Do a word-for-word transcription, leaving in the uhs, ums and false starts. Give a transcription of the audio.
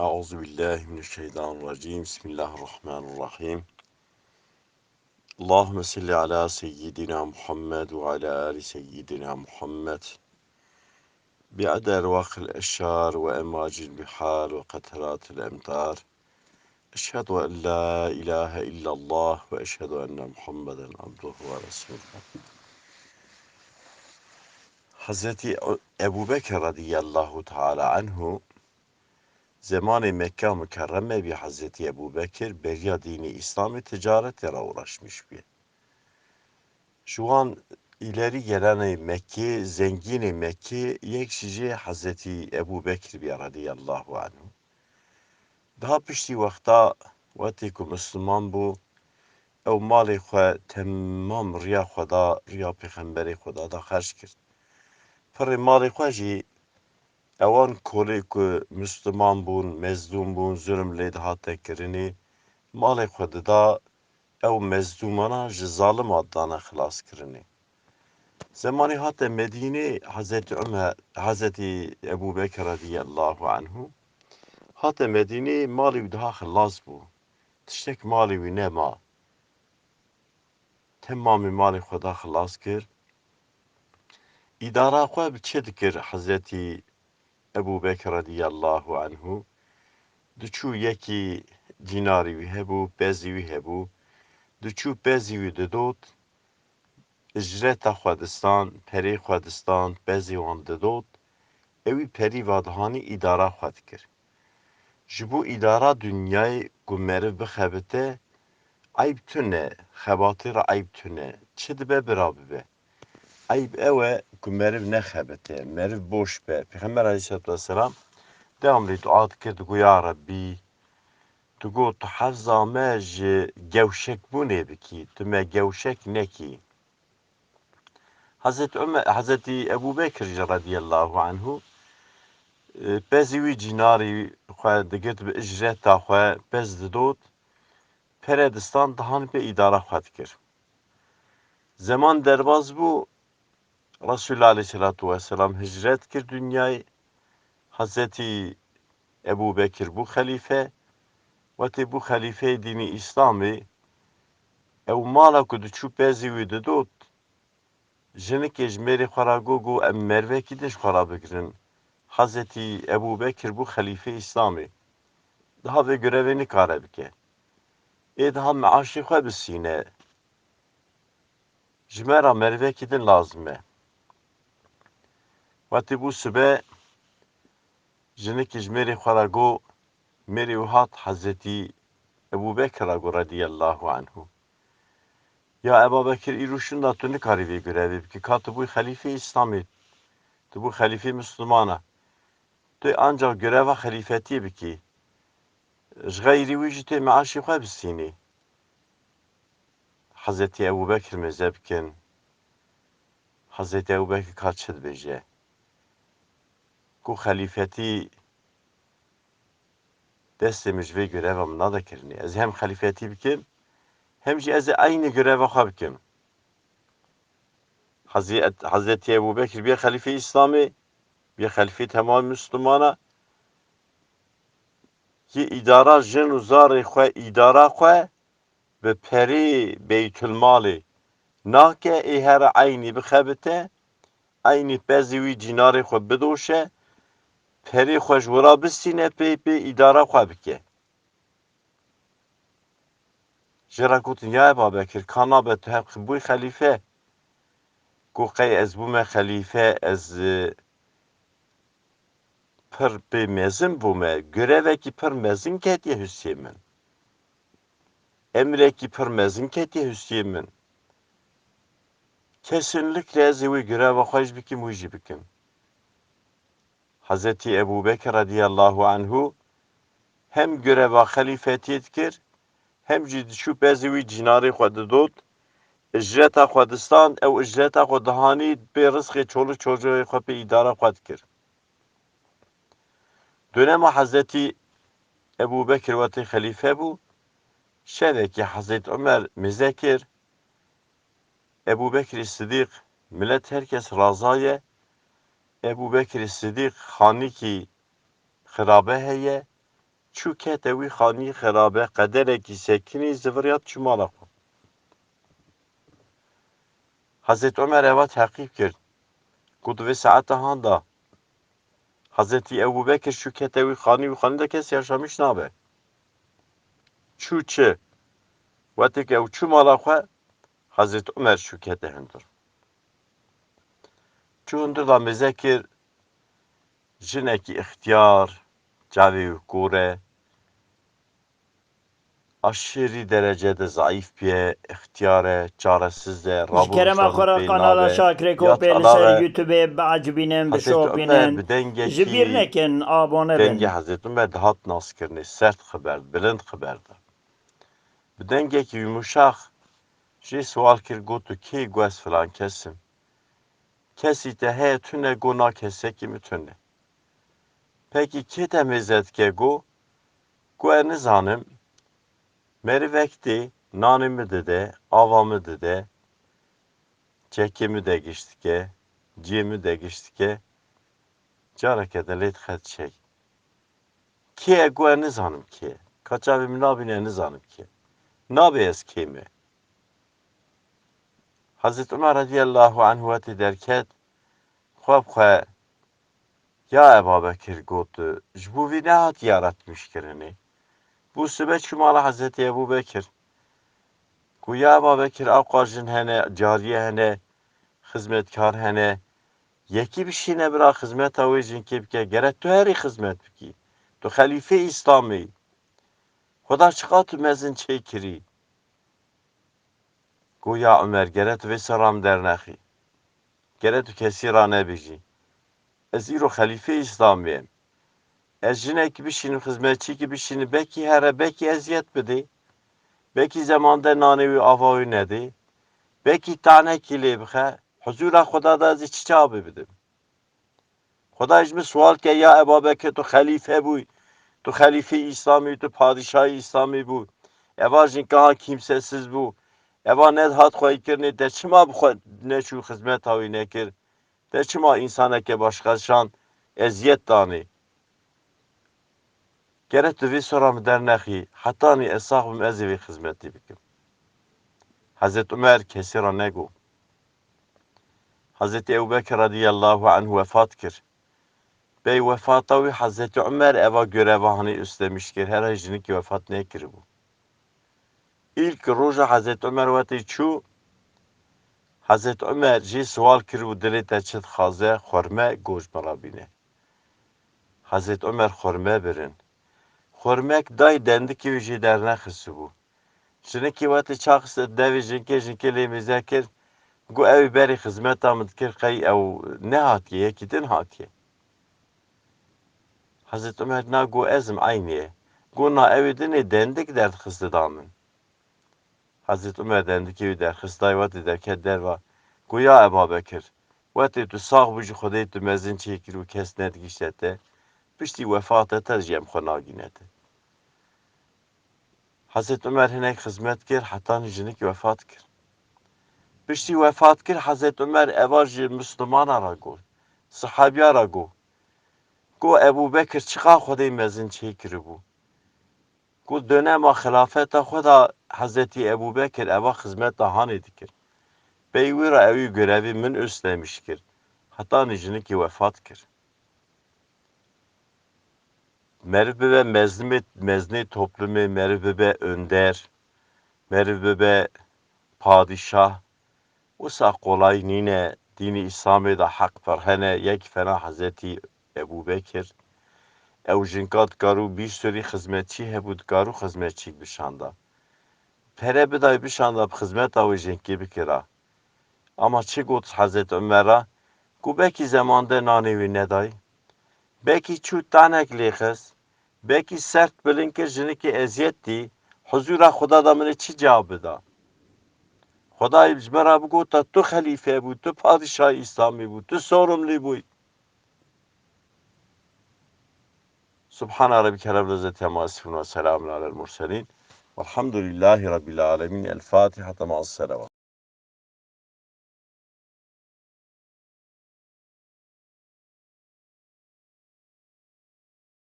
أعوذ بالله من الشيطان الرجيم. بسم الله الرحمن الرحيم. اللهم صل على سيدنا محمد وعلى آل سيدنا محمد بعدد أرواق الأشجار وأمواج البحار وقطرات الأمطار. أشهد أن لا إله إلا الله وأشهد أن محمدا عبده ورسوله. Hazreti Ebu Bekir radiyallahu teala anhu, zemanê Mekka Mukerreme bî, Hazreti Ebu Bekir beriya dînê Îslamê ticaretê re uğraşmış bî. Ji wan îlerî gelanê Mekkê, zengînê Mekkê, yek ji jê Hazreti Ebu Bekir bî radiyallahu anhu. Daha piştî wexta wetê ku Misliman bû, ew malê xwe temam riya xwe da, riya Pêxemberê Xweda da xerc kir. Pirê malê xwe jî ewan kolê ku Misliman bûn, mezlûm bûn, zulm lê dihate kirinê, malê xwe dida, ew mezlûmana ji zalima dane xilaskirinê. Zemanê hate Medînê, Hezretî Umer, Hezretî Ebû Bekir radiyallahu anhu hate Medînê, malê wî daha xilas bû. Tiştek malê wî nema. Temamê malê xwe da xilas kir. Îdara xwe bi çi dikir Hezretî Ebû Bekir radiyallahu anhu? Diçû yekî dînarî wî hebû, pezî wî hebû. Diçû pezî wî didot, icreta xwe distan, perê xwe distan, pezê wan didot. Ewî perî va dihanî îdara xwe dikir. Ji bo îdara dinyayê ku meriv bixebite, eyb tune, xebatê re eyb tune. Çi dibe bira bibe. Eyb ew e ku meriv nexebite, meriv boş be. Pêxember aleyhisselatu vesselam devamlî dua dikir, digot, Ya Rebbî, digot, tu hefza me ji gewşekbûnê bikî, tu me gewşek nekî. Hezretî Umer, Hezretî Ebû Bekir jî radiyallahu anhu, e, pezî wî cînarî xwe digirt bi icreta xwe, pez didot, pere distan dihan pê îdara xwe dikir. Zeman derbas bû, Resulullah aleyhisselatu vesselam hicret kir dinyayê. Hezretî Ebû Bekir bû xelîfe. Wetê bû xelîfeyê dînî Îslamê, ew mala ku diçû pezî wî didot, jinikê ji mêrê xwe re got, got, em mervekî din ji xwe re bigirin. Hezretî Ebû Bekir bû xelîfê Îslamê. Daha vê gurevê nikare bike. Ê daha meaşê xwe bisîne. Ji me re merivekî din lazim e. Wetî bû sibe, jinikî ji mêrê xwe re got, mêrê wî hat Hezretî Ebû Bekir re got radiyallahu anhu. Ya Eba Bekir, îro şinda tu nikarî vê gurevê bikî. Ka tu bûyî xelîfê Îslamê, tu bû xelîfê Mislimana. Tu ancax gureva xelîfetiyê bikî. Ji xeyrî wî jî tê meaşê xwe bistînî. Hezretî Ebû Bekir mêze bikin. Hezretî Ebû Bekir ka çi dibêje? Ku xelîfetî destê min ji vê gureva min nade kirinê. Ez hem xelîfetî bikim, hem jî ez ê eynî gureva xwe bikim. Hezret-, Hezretî Ebû Bekir bê xelîfê Îslamê, bê xelîfê temamê Mislimana, yê îdara jin û zarê xwe, îdara xwe bi perê Beytulmalê nake, ê here eynî bixebite, eynî pezê wî cînarê xwe bidoşe, perê xwe ji wira bistîne pê, pê îdara xwe bike. Jê re gotin, ya Eba Bekir, ka nabe tu heq bûyî xelîfe? Got, qey ez bûme xelîfe, ez, e, pir pê mezin bûme, gurevekî pir mezin ketiye hustê min. Emrekî pir mezin ketiye hustê min. Kesinlikle ez ê wê gureva xwe jî bikim, wî jî bikim. Hezretî Ebû Bekir radiyallahu anhu hem gureva xelîfetiyê dikir, hem jî diçû pezê wî cînarê xwe didot, icreta xwe distand, ew icreta xwe dihanî pê rizqê çolî çocoyê xwe, pê îdara xwe dikir. Dönema Hezretî Ebû Bekir wetê xelîfe bû, şevekê Hezretî Umer mêze kir, Ebû Bekirî Sidîq, milet her kes raza ye, Ebû Bekirî Sidîq xanîkî xirabe heye, çû kete wî xanî xerabe, qederekî sekinî, ziviriya çû mala xwe. Hezret Omer eva teqîb kir. Got, vê saeta handa Hezretî Ebû Bekir çû kete wî xanî, wî xanî de kes yaşamîş nabe. Çû çi? Wetêk ew çû mala xwe, Hezret Omer çû kete hundir. Çû hundir da mêze kir, jinekî ixtiyar, çavê wî kor e, aşîrî derecede zayîf bûye, ixtiyar e, çaresiz e, Ji kerema xwe re kanala Şakirê Kopê li ser YouTubeê biecibînin, bişopînin. Ji bîr nekin, abone bin. Dengê Hezret Omer dihat naskirinê, sert xiber, bilind xiber de. Bi dengekî wî muşax jê siwal kir, got, tu kê? Got, ez filan kes im. Kesî te heye tune? Got, na, kesekî min tune. Pekî kê te mêze dike? Got, got, ez nizanim. Merivek tê, nanê min dide, ava min dide, çekê min de giş dike, ciyê min de giş dike, careke de lê dixe diçe. Kê ye? Got, ez nizanim kê ye. Ka çavê min nabîne, ez nizanim kê ye. Nabê ez kê me. Hezret Omer radiyallahu anhu wetê derket, xwe bi xwe, ya Eba Bekir, got, ji bo vî nehat yaratmîş kirinê. Bû sibe çû mala Hezretî Ebû Bekir. Got, ya Eba Bekir, ewqa jin hene, cariye hene, xizmetkar hene. Yekî bişîne bira xizmeta wê jinkê bike. Gere tu herî xizmet bikî. Tu xelîfê Îslamê yî. Xweda çiqa tu mezin çêkirî. Got, ya Omer, gere tu vê sera min dernexî. Gere tu kesî ra nebêjî. Ez îro xelîfê Îslamê yim. Ez jinekî bişînim, xizmetçîkî bişînim, bekî here, bekî eziyet bidê. Bekî zemande nanê wî, ava wî nedê. Bekî tanekî lê bixe. Huzûra Xweda de ez ê çi cewabê bidim? Xwedayê ji min siwal ke, ya Eba Bekir, tu xelîfe bûyî, tu xelîfê Îslamî, tu padîşahê Îslamî bû. Eva jinka ha kîmsesiz bû. Eva nedihat xweyîkirinê, te çima bi xwe neçû xizmeta wî nekir? Te çima însaneke başqeşan eziyet danê? Gere tu vê sora min dernexî, hetanî ez sax bim, ez ê vê xizmetê bikim. Hezret Umer kesî ra nego. Hezretî Ebu Bekir radîyallahu anhu wefat kir. Pey wefata wî Hezretî Umer eva göreva hanê üstlemiş kir, hera jinikî wefat nekiribû. Îlk roja Hezretî Umer wetê çû, Hezretî Umer jê siwal kiribû, dilê te çi dixwaze, xurme, got ji min re bîne. Hezretî Umer xurme birin. Xurmek dayî, dendikê wî jê dernexistibû. Jinikê wetê çaxiste devê jinkê, jinkê lê mêze kir. Got, ew ê berê xizmeta min dikir, qey ew nehatiye, yekî din hatiye. Hezret Umer na got, ez im, eynî ye. Got, na, ew ê dinê dendik derdixiste da min. Hezret Umer dendikê wî derxist, dayê wetê derket derva. Got, ya Eba Bekir, wetê tu sax bû, ji Xwedê tu mezin çêkir û kes nedigîşte te. Piştî wefata te jî em xwe nagîne te. Hezret Umer hinek xizmet kir, hetanî jinik wefat kir. Piştî wefat kir, Hezret Umer eva ji Mislimana re got, sihabiya re got. Got, Ebû Bekir çiqa Xwedê mezin çêkiribû. Got, dönema xilafeta xwe de Hezretî Ebû Bekir eva xizmeta hanê dikir. Pey wî re ewî görevê min üstlemiş kir. Hetanî jinikî wefat kir. Meriv bibe meznimê, meznê toplumê, meriv bibe önder, meriv bibe padîşah, wisa qolay nîne. Dînê Îslamê de heq pir hene, yek fena Hezretî Ebû Bekir. Ew jinka dikarû bî sürî xizmetçî hebû, dikarû xizmetçîk bişanda. Pere bidayî bişanda, bi xizmeta wê jinkê bikira. Ama çi got Hezret Umer ra? Got, belkî zemande nanê wî nedayî. Belkî çû tanek lê xist. Belkî sert bilind kir, jinikê eziyet dî. Huzûra Xweda da min ê çi cewab bida? Xwedayê ji me re bigota, tu xelîfe bû, tu padîşahê Îslamê bû, tu sorumlî bûyî. Subhana Rabbike Rabbil İzzeti Amma Yasifun ve Selamun Alel Murselin. Velhamdülillahi Rabbil Alemin. El Fatiha. Ma'as selavat.